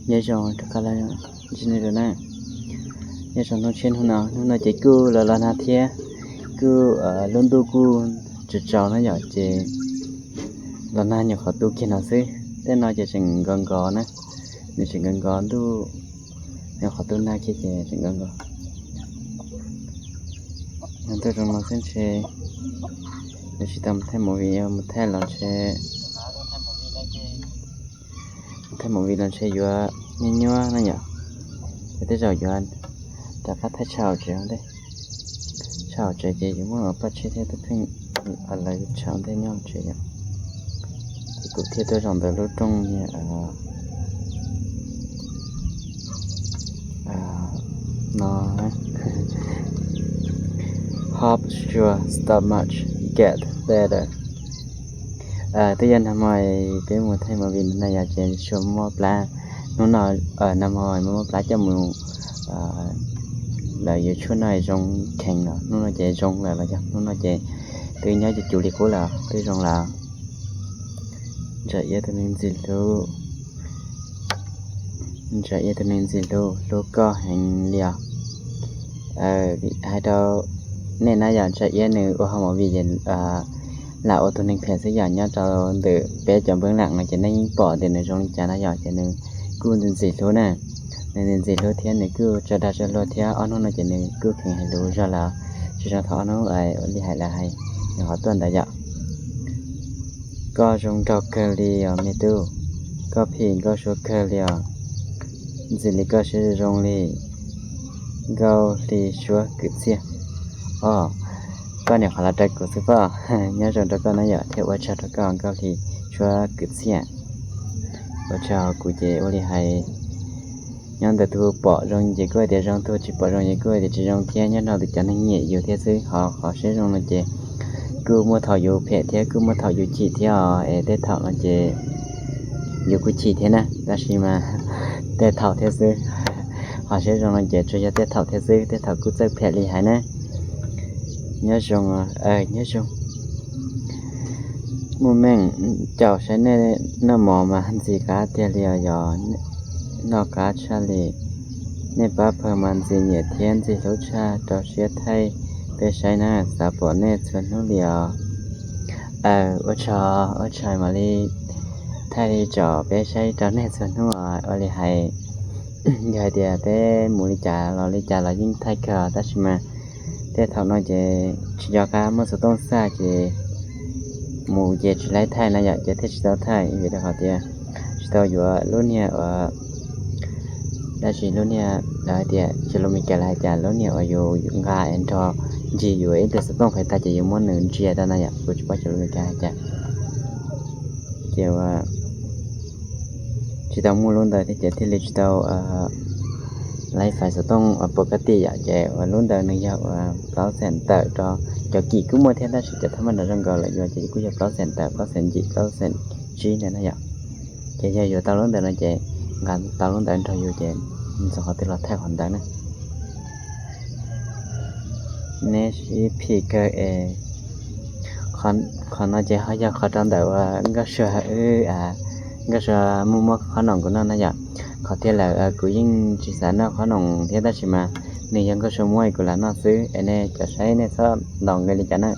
Nyob zoo rov qab los ntsib nej dua na. Nyob zoo hnub tshiab hnub no, hnub no ces kuj los los nag thiab, kuj lub ntuj kuj tsaus tsaus na yom, ces los nag nyuam qhuav tu kiag no xwb. Tej no ces tseem nkos nkos na, nws tseem nkos nkos ntuj, nyuam qhuav tu nag kiag ces tseem nkos nkos. Ntuj zoo no xwb ntshe yuav tsis tau mus thaij movie, mus thaij los ntshe, mus thaij movie los ntshe yuav nyuaj nyuaj na yom. Ces tej zaum yuav rov qab thaij tshaj hauv tsev ua ntej. Tshaj hauv tsev ces yuav muaj Paj Tshiab thiab Tub Pheej lawv tshaj ua ntej nyob hauv tsev yom. Ces kuv thiaj tuaj zaum ntawm lub rooj niag no, Hope your stomach get better. Twb yog nag hmo peb mus thaij movie na yom, ces tsuas muaj plab. Hnub no, nag hmo muaj plab coj mus, lawv yuav tshuaj no zoo kheev no, hnub no ces zoo lawm los yog hnub no ces twb nyob cuv cuv li qub lawm, twb zoo lawm. Ntsa Iab tus neeg ntxim hlub, Ntsa Iab tus neeg ntxim hlub, hlub koj heev li os. Hais rau nej na yom, Ntsa Iab nws ua hauv movie ces lam ua tus neeg phem xwb yom, nyob rau ntawm peb cov npeeb lam no ces nej yeej pom tias nws zoo li cas na yom, ces nws kuj ntxim ntxim hlub na. Nws ntxim ntxim hlub thiab nws kuj tso dag tso luag thiab, ob hnub no ces nws kuj kheev hais lus zog lawm, tsis zoo thaum ob hnub ua li hais lawv hais, nws qhov tuaj ntawd yom. Koj zoo nraug kawg li os me tub, koj phim Nkauj Suav kawg li os, ntxim li koj siab zoo zoo li Nkauj Hli Suav Kwm Txhiaj. Os, koj niam qhov los raws kuv xwb pob. Nyob zoo rau koj na yom, thiab ua tsaug rau koj Nkauj Hli Suav Kwm Txhiaj. Ua tsaug kuv ces ua li hais, nyob ntawm tus pom zoo ces kuj hais tias zoo, tus tsis pom zoo ces kuj hais tias tsis zoo thiab, nyob rau ntawm cov neeg nyiam yus thiab xwb. Ho qhov siab zoo no ces kuj muaj thaum yus phem thiab kuj muaj thaum yus chim thiab os, es tej thaum no ces yus kuj chim thiab na, tab sis mas tej thaum thiab xwb. Qhov siab zoo no ces tsuas yog tej thaum thiab xwb, tej thaum kuj txawj phem li hais na. Nyob zoo, nyob zoo. Muaj meej, caum saib nej noj mov mas ntxim qab tiag li os, yog noj qab tshaj li. Nej pab pawg mas ntxim nyiam thiab ntxim hlub tshaj, rau siab thaij peb saib na, xav pom nej txhua hnub li os. Ua tsaug, ua tsaug mam li thaij li tsom peb saib rau nej txhua hnub os. Ua li hais, yog hais tias peb mus li cas los li cas los yeej thaij kawg, tab sis mas tej thaum no ces tsis nco qab muaj xov tooj xaj ces mus ces tsis laib thaij na yom, ces thiaj tsis tau thaij, vim rau qhov tias tsis tau yuav lub niag uas, tab sis lub niag lawv hais tias cov lus Meskas lawv hais tias lub niag uas yus nqa es nrog ncig yus ib pliag xov tooj qhwv tag ces yus muab nws ntsia rau na yom, kuv tsis paub cov lus Meskas hais cas. Ces uas tsis tau muaj lub ntawd thiab ces thiaj li tsis tau laib fais xov tooj uas pov kab tij yom, ces uas lub ntawd nws yog uas plaub xeem tawm rau, cov kim kuj muaj thiab tab sis cov thab maj nram zoo nkaus lawm yuav ces kuj yog plaub xeem tawm, plaub xeem yim, plaub xeem tsib ntawd na yom. Ces yog yuav tau lub ntawd no ces nqa tau lub ntawd nrog yus ces txog qhov twg los thaij qhov ntawd na. Neb sib phim kawg es, qhov no ces ho yog qhov rau ntawm uas Nkauj Sua wb, Nkauj Sua muaj muab qhob noom kuv noj na yom. Qhov tiag lawm kuv yeej tsis xav noj qhob noom thiab tab sis mas nws yog Nkauj Sua muab kuv lam noj xwb es nej cov saib nej txhob ntaus nqi li cas na.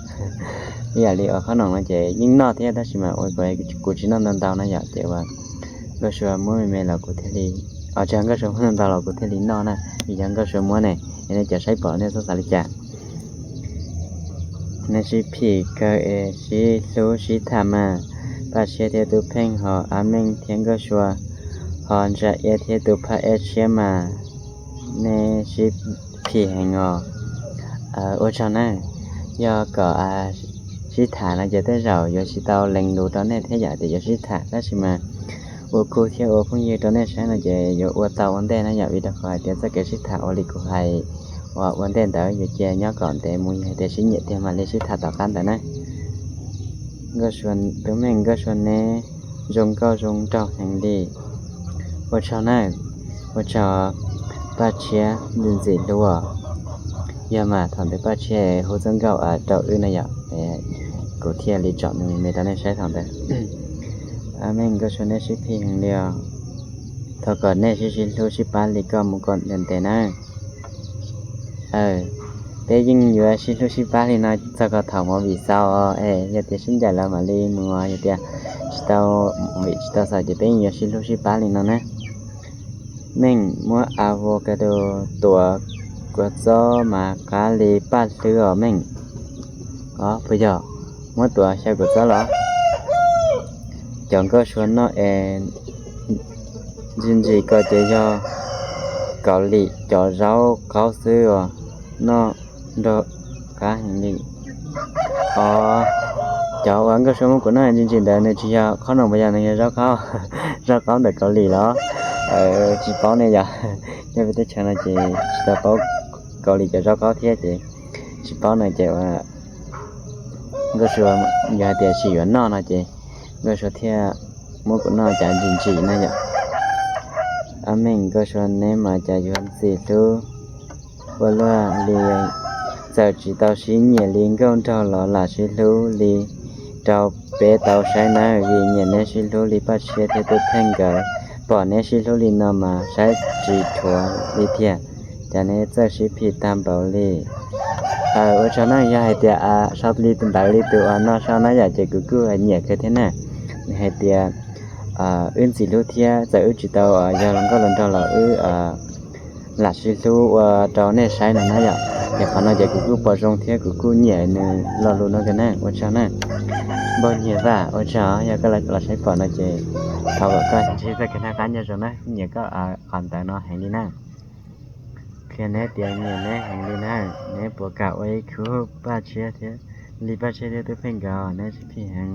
Ib yam li uas qhob noom no ces yeej noj thiab tab sis mas ua kuv tsis noj ntau ntau na yom, ces uas Nkauj Sua muab me me los kuv thiaj li, os tsis yog Nkauj Sua muab ntau ntau los kuv thiaj li noj na, vim yog Nkauj Sua muab ne, es nej cov saib pom nej txhob xav li cas. Nej sib phim kawg es sib hlub sib tham mas, Paj Tshiab thiab Tub Pheej ho Ab Meej thiab Nkauj Sua ho Ntsa Iab thiab tus phaj ej tshiab mas nej sib phim heev os. Ua tsaug na, yog kom sib tham no ces tej zaum yuav tsis tau lees lus rau nej thiab yam tias yuav sib tham tab sis mas ua khub thiab ua phooj ywg rau nej saib no ces yuav ua tau ua ntej na yom, vim rau qhov hais tias txoj kev sib tham ua li kuv hais uas ua ntej ntawd yuav cia nyob kom ntev mus, yog hais tias sib nyiam tiag mam li sib tham tom qab ntawd na. Nkauj Sua, Tub Meej, Nkauj Sua neb zoo nkauj zoo nraug heev li. Ua tsaug na, ua tsaug Paj Tshiab ntxim ntxim hlub. Yog mas thaum ntawd Paj Tshiab hu txoj nkauj rau wb na yom, kuv thiaj li tsom nws me me rau nej saib thaum ntawd. Ab Meej, Nkauj Sua neb sib phim heev li os. thov kom nej sib sib hlub sib pab li koj mus kom ntev ntev na. Peb yeej yuav sib hlub sib pab li no txog kom thaum movie xaus es yog tias sib ncaim los mam li mus, yog tias tsis tau, movie tsis tau xaus ces peb yeej yuav sib hlub sib pab li no na. Meej muab avocado tuav kua txob mas qab li paj hlwb os Meej. Os puas yog, muab tuav xyaw kua txob los? Cov nkauj suav noj es ntsis ntsis ko ces yog Kaus Lim cov zaub qaub xwb os, noj nrog qab heev li. Os, cov uas nkauj suav muab kuv noj ntsis ntsis ntawd nws tsis yog qhob noom puas yog, nws yog zaub qaub, zaub qaub ntawm Kaus Lim los? Tsis paub ne yom, nyob peb teb chaws no ces tsis tau paub Kaus Lim cov zaub qaub thiab ces tsis paub no ces ua nkauj suav yog hais tias tsis yuav noj no ces nkauj suav thiaj muab kuv noj cov ntsis ntsis na yom. Ob Meej, nkauj suav neb mas cas yuav ntxim hlub ua luaj li, txawm tsis tau sib nyiam li nkauj nraug los lam sib hlub li rau peb tau saib nawb, vim nyiam neb sib hlub li Paj Tshiab thiab Tub Pheej nkawd. Pom neb sib hlub li no mas saib tsis dhuav li tiag, cas neb txawj sib phim tag npaum li. Ua tsaug na, yog hais tias sau li tus ntawd li tus uas no sau na yom ces kuv kuj nyiam kawg thiab na. Nws hais tias wb ntxim hlub thiab txawm wb tsis tau yog hluas nkauj hluas nraug los wb lam sib hlub ua rau nej saib no na yom. Ces qhov no ces kuv kuj pom zoo thiab kuv kuj nyiam nws lo lus no kawg na, ua tsaug na. Npauj Nyiag Vaj, ua tsaug yog koj los saib pom no ces thov kom koj ntsib txoj kev noj qab nyob zoo na, nyiam koj qhov ntawd no heev li na. Qhia neb tias nyiam neb heev li na, neb puas kam ua ib khub Paj Tshiab thiab, li Paj Tshiab thiab Tub Pheej nkawd, neb sib phim heev.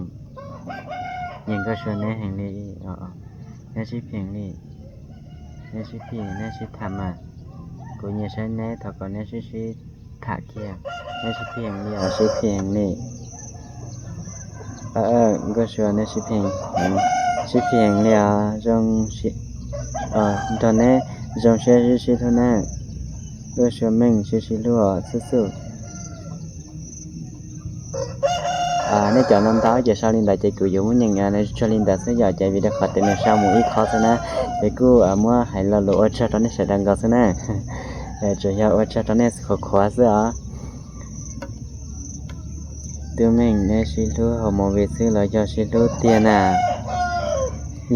Nyiam nkauj suav neb heev li, neb sib phim li, neb sib phim neb sib tham mas, kuv nyiam saib neb, thov kom neb sib sib tham kiag, neb sib phim heev li os, sib phim heev li. Nkauj suav neb sib phim, sib phim heev li os, zoo, nrog neb zoo siab sib sib hlub na. Nkauj suav Meej sib sib hlub os, xub xub. Nej cov no ntau ces sau li ntawd ces kuv yuav muab nyeem tsuag li ntawd xwb yom, ces vim rau qhov tias nws sau mus ib qho xwb na, ces kuj muab hais lo lus ua tsaug rau nej sawv daws nkaus xwb na. Tsuas yog ua tsaug rau nej qhuav qhuav xwb os. Tub Meej, neb sib hlub hauv movie xwb los yog sib hlub tiag na?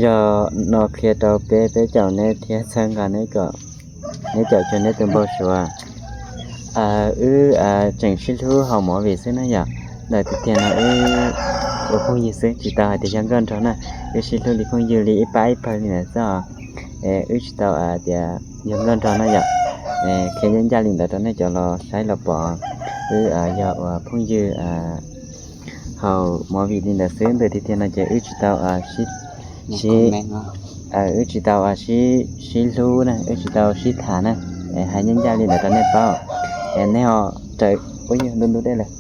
Yog no qhia rau peb, peb caum neb thiab txhawb nqa neb kom neb caum cuag neb tus npau suav. Wb tseem sib hlub hauv movie xwb na yom, ntawm tiag tiag no wb ua phooj ywg xwb, tsis tau hais tias yog nkauj nraug na. Wb sib hlub li phooj ywg li ib pab ib pawg li ntawd xwb os. Wb tsis tau tias yog nkauj nraug na yom. Qhia ncaj ncaj li ntawd rau nej cov los saib los pom, wb yog ua phooj ywg hauv movie li ntawd xwb, ntawm tiag tiag no ces wb tsis tau sib, wb tsis tau sib hlub na, wb tsis tau sib tham na. Hais ncaj ncaj li ntawd rau nej paub. Nej ho raws ua yog ntu ntu dej lawm.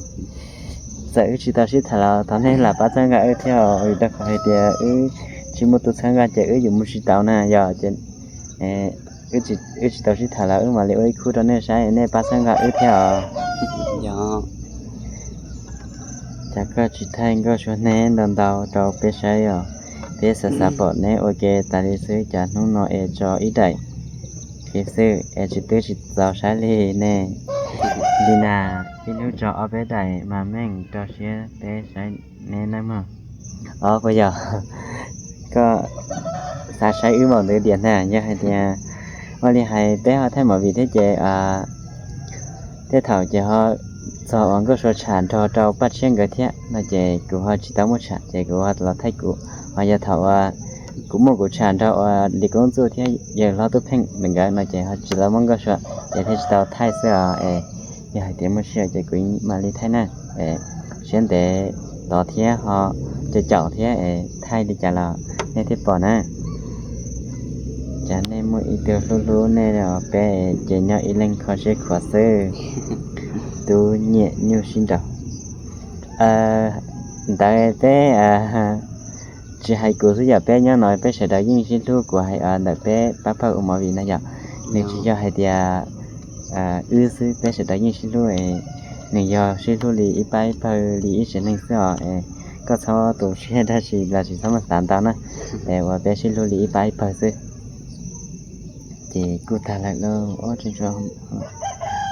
Txawm wb tsis tau sib tham los thov nej lam pab txhawb nqa wb thiab, vim rau qhov hais tias wb tsis muaj tus txhawb nqa ces wb yuav mus tsis tau na yom. Ces wb tsis tau sib tham los wb mam li ua ib khub rau nej saib, nej pab txhawb nqa wb thiab os. Cas koj tsis thaij nkauj suav neb ntau ntau rau peb saib os? Peb xav xav pom neb ua ke tas li xwb, cas hnub no es tso ib daim clip xwb es tsis twb tsis txaus saib li ne. Li na, ib hnub tso ob peb daim mas Meej rau siab peb saib neb nawb mog. Os puas yog? Koj xav saib wb npaum ntawd tiag na, yog hais tias ua li hais peb ho thaij movie thiab ces tej thaum ces ho txog uas nkauj suav tsham nrog rau Paj Tshiab nkawd thiab no ces kuv ho tsis tau muaj tsham ces kuv ho los thaij kuv. Ho yog thaum uas kuv muaj kuv tsham nrog uas Lis Koob Txuj thiab yawg hlob Tub Pheej nkawd no ces ho tsis tau muaj nkauj suav ces thiaj tsis tau thaij xwb os. Es yog hais tias muaj sij hawm ces kuv mam li thaij na. Siab ntev tod thiab ho caum caum thiab es thaij li cas los nej thiaj pom na. Cas nej muaj ib tug hlub hlub nej os, peb ces nyob ib leeg kho siab khuav xwb. Tub nyiam nyuj sib nraus. Ntawd peb tsis hais kuv xwb yom, peb nyob no peb sawv daws yeej sib hlub, kuv hais ntawm peb pab pawg ua movie na yom. Nws tsis yog hais tias wb xwb, peb sawv daws yeej sib hlub. Nws yog sib hlub li ib pab ib pawg li ib tsev neeg xwb os. Koj txhob tu siab dab tsi los sis txhob muaj xav ntau na, es uas peb sib hlub li ib pab ib pawg xwb. Ces kuj tag lawm lauj, ob tseem tshuav,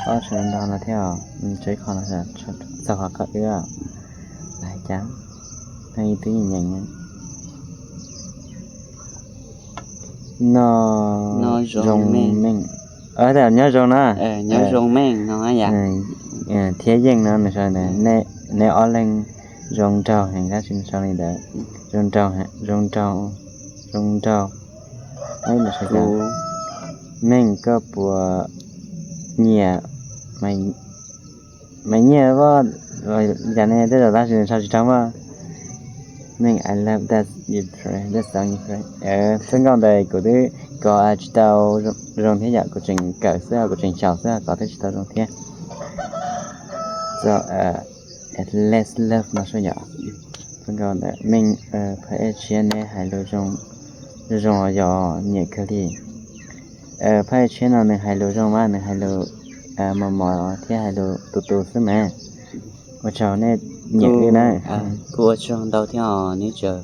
ob tseem ntau no thiab os, tshuav ib qho no, txog qhov koj wb hais cas, no twb nyeem, noj zoo meej, nyob zoo na, thiab yeej no nws sau, nej ob leeg zoo nraug heev, tab sis nws sau li ntawd, zoo nraug, zoo nraug, zoo nraug, meej koj puas nyiam, mas nyiam, cas ne tej zaum tab sis nws sau tsis raug mas, meej I love that you play that song you play. Txij nkauj ntawd kuv twb kov tsis tau zoo thiab yom, kuv tseem kawm xwb, kuv tseem xyaum xwb, kov twb tsis tau zoo thiab. Txog Let's Love no sub yom, txij nkauj ntawd meej, phab ej tshiab neb hais lus zoo, zoo yog nyiam kawg li. Phab ej tshiab no nws hais lus zoo mas, nws hais lus mos mos thiab hais lus tus tus xwb mas. Ua tsaug nej nyiam wb na. Kuj ua tsaug ntau thiab os, neb tseem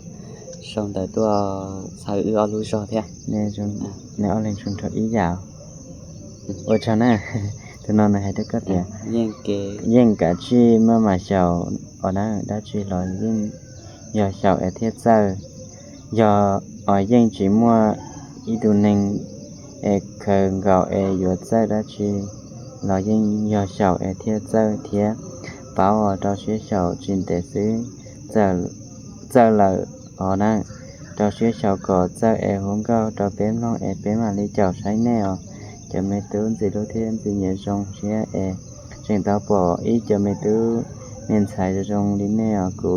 sau ntawv tuaj txhawb wb ob lub zog thiab. Neb ob leeg zoo nraug ib yam. Ua tsaug na. Tus no nws hais rau koj tias, yeej kav tsij maj mam xyaum os na, dab tsi los yeej yog xyaum es thiaj txawj. Yog os, yeej tsis muaj ib tug neeg es khaws nkaus es yuav txawj dab tsi los yeej yog xyaum es thiaj txawj thiab. Paub os, rau siab xyaum tsis ntev xwb txawj lawm os na. Rau siab xyaum kom txawj es hu nkauj rau peb mloog es peb mam li caum saib nej os. Cov me tub ntxim hlub thiab ntxim nyiam zoo siab es tseem tau pom ib co me tub me ntxhais zoo zoo li nej os. Kuv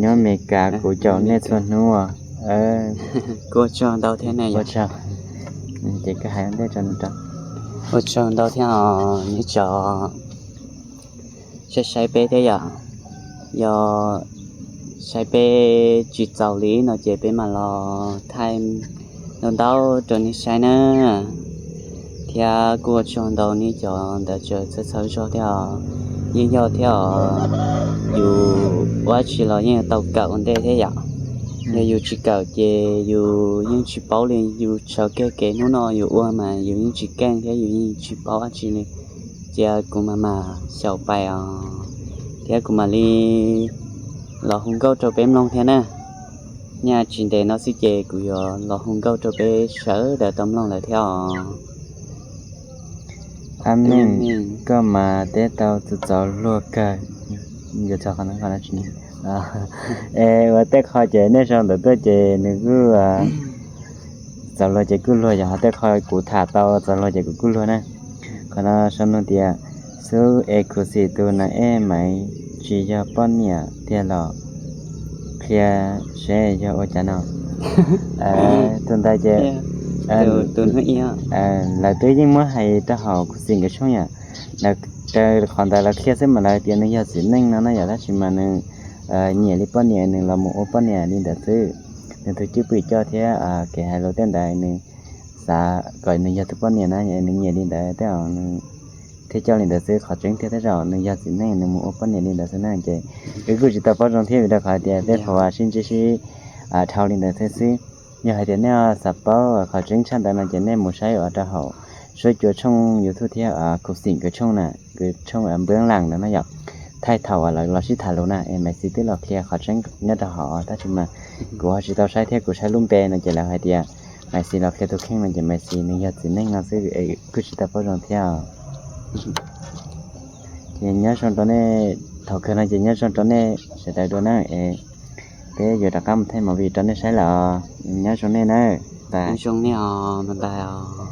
nyob Meskas, kuv caum nej txhua hnub os. Kuj ua tsaug ntau thiab ne. Ua tsaug. Ces koj hais ua ntej rau nws rau. Ua tsaug ntau thiab os, neb tseem saib saib peb thiab yom. Yog saib peb tsis txaus li no ces peb mam los thaij ntau ntau rau nej saib na. Thiab kuj ua tsaug ntau nej cov ntawd tseem txhawb txhawb zog thiab os. Yeej yog thiab os, yus ua dab tsi los yeej tau kawm ua ntej thiab yom. Yog yus tsis kawm ces yus yeej tsis paub li, yus sawv kiag kev hnub no yus ua mas yus yeej tsis keej thiab yus yeej tsis paub dab tsi li. Cia kuv mam mam xyaum pais os, thiab kuv mam li los hu nkauj rau peb mloog thiab na. Nyaj tsis ntev no xwb ces kuv yuav los hu nkauj rau peb sawv daws tau mloog lawm thiab os. Ab Meej, koj mas teb tau txaus luag kawg. Yuav txog qhov no qhov no tsis, es ua tej qho ces nej sau ntawv tuaj ces nws kuj txaus luag ces kuj luag, yog ho tej qho kuv tham tau txaus luag ces kuv kuj luag na. Qhov no sau nug tias, xub es khuv xim tus nas ej Maiv tsis yog poj niam tiag los? Qhia seb yog ua cas no. Tus ntawd ces lawv twb yeej muab hais rau hauv khuv xim nkawd tshooj yom. Qhov ntawd lawv qhia xwb mas lawv tias nws yog txiv neej no na yom, tab sis mas nws nyiam li poj niam, nws los mus ua poj niam li ntawd xwb. Nws tus cwj pwm coj thiab kev hais lus tej ntawd nws xav kom nws yog tus poj niam na, nws nyiam li ntawd tej zaum nws thiaj coj li ntawd xwb. Qhov tseeb tiag tej zaum nws yog txiv neej nws mus ua poj niam li ntawd xwb na. Ces wb kuj tsis tau paub zoo thiab vim rau qhov tias tej qhov sib ntsib sib dhau li ntawd thiab xwb. Yog hais tias nej xav paub qhov tseeb tshaj ntawd no ces nej mus saib ua rau hauv suab cua tshooj YouTube thiab khuv xim nkawd tshooj na, nkawd tshooj npwb laas ntawd na yom. Thaij thaum uas lawv los sib tham lus na es Maiv Xis twb los qhia qhov tseeb nyob rau hauv, tab sis mas kuv ho tsis tau saib thiab kuv saib lub npe no ces lawv hais tias Maiv Xis los qhia tus kheej no ces Maiv Xis nws yog txiv neej no xwb es kuj tsis tau paub zoo thiab. Ces nyob zoo rau nej, thaum kawg no ces nyob zoo rau nej sawv daws dua na es peb yuav rov qab mus thaij movie rau nej saib lawm os. Nyob zoo nej na. Nyob zoo nej os, bye bye os.